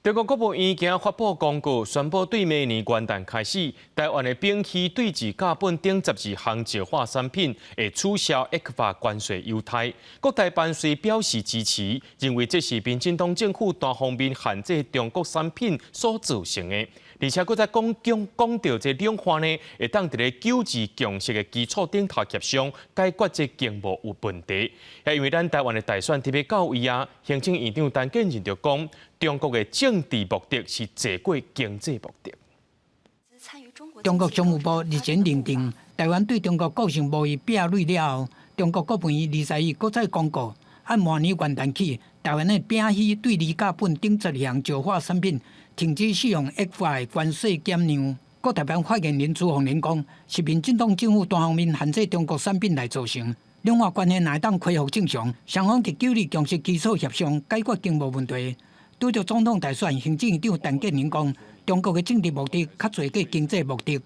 中國國務院今仔發布公告，宣布對明年元旦開始，台灣的丙烯、對二甲苯等12項石化產品會取消 ECFA 關稅優待。國台辦雖表示支持，認為這是民進黨政府單方面限制中國產品所造成的。而且閣再講講講著這兩岸呢，會當佇咧九二共識的基礎頂頭協商解決這經貿有問題。因為咱台灣的大選特別到位啊，行政院長陳建仁就講，中國的政治目的是濟過經濟目的。中國商務部日前認定，台灣對中國構成貿易壁壘了後，中國國務院21日閣再公告，按明年元旦起，台灣的丙烯對二甲苯等12項石化產品停止使用 ECFA 關稅減讓。國台辦發言人朱鳳蓮講，是民進黨政府單方面限制中國產品來造成。兩岸關係若會當恢復正常，雙方佇九二共識基礎協商解決經貿問題。拄著總統大選，行政院長陳建仁講，中國的政治目的較濟過經濟目的。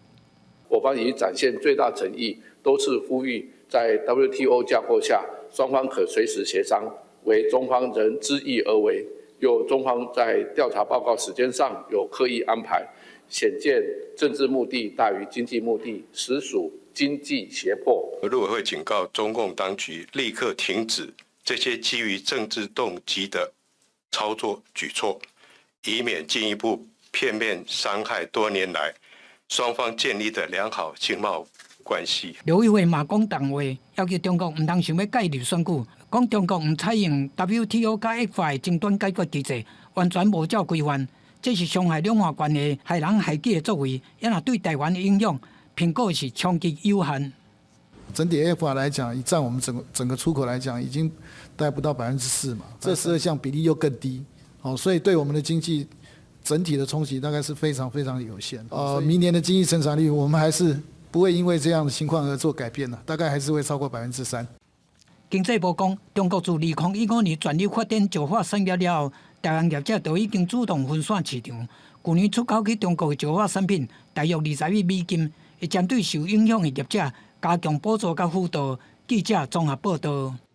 我方已展現最大誠意，多次呼籲在 WTO 架構下，雙方可隨時協商，惟中方仍執意而為。又中方在調查報告時間上有刻意安排，顯見政治目的大於經濟目的，實屬經濟脅迫。陸委會警告中共當局立刻停止這些基於政治動機的操作舉措，以免進一步片面傷害多年來雙方建立的良好經貿關係。陸委會嘛講重話，要求中國毋通想欲介入選舉，講中國毋採用 WTO 佮 ECFA 爭端解決機制，完全無照規範，這是傷害兩岸關係、害人害己的作為，也若對台灣的影響，評估是衝擊有限。整體 ECFA 來講，以佔我們整個整個出口來講，已經大概不到4%嘛，這12項比例又更低，哦，所以對我們的經濟整體的衝擊大概是非常非常有限。明年的經濟成長率，我們還是不會因為這樣的情況而做改變的，大概還是會超過3%。經濟部講，中國自2015年全力發展石化產業了後，台灣業者就已經主動分散市場。去年出口去中國的石化產品大約20億美金，會針對受影響的業者加強補助佮輔導。記者綜合報導。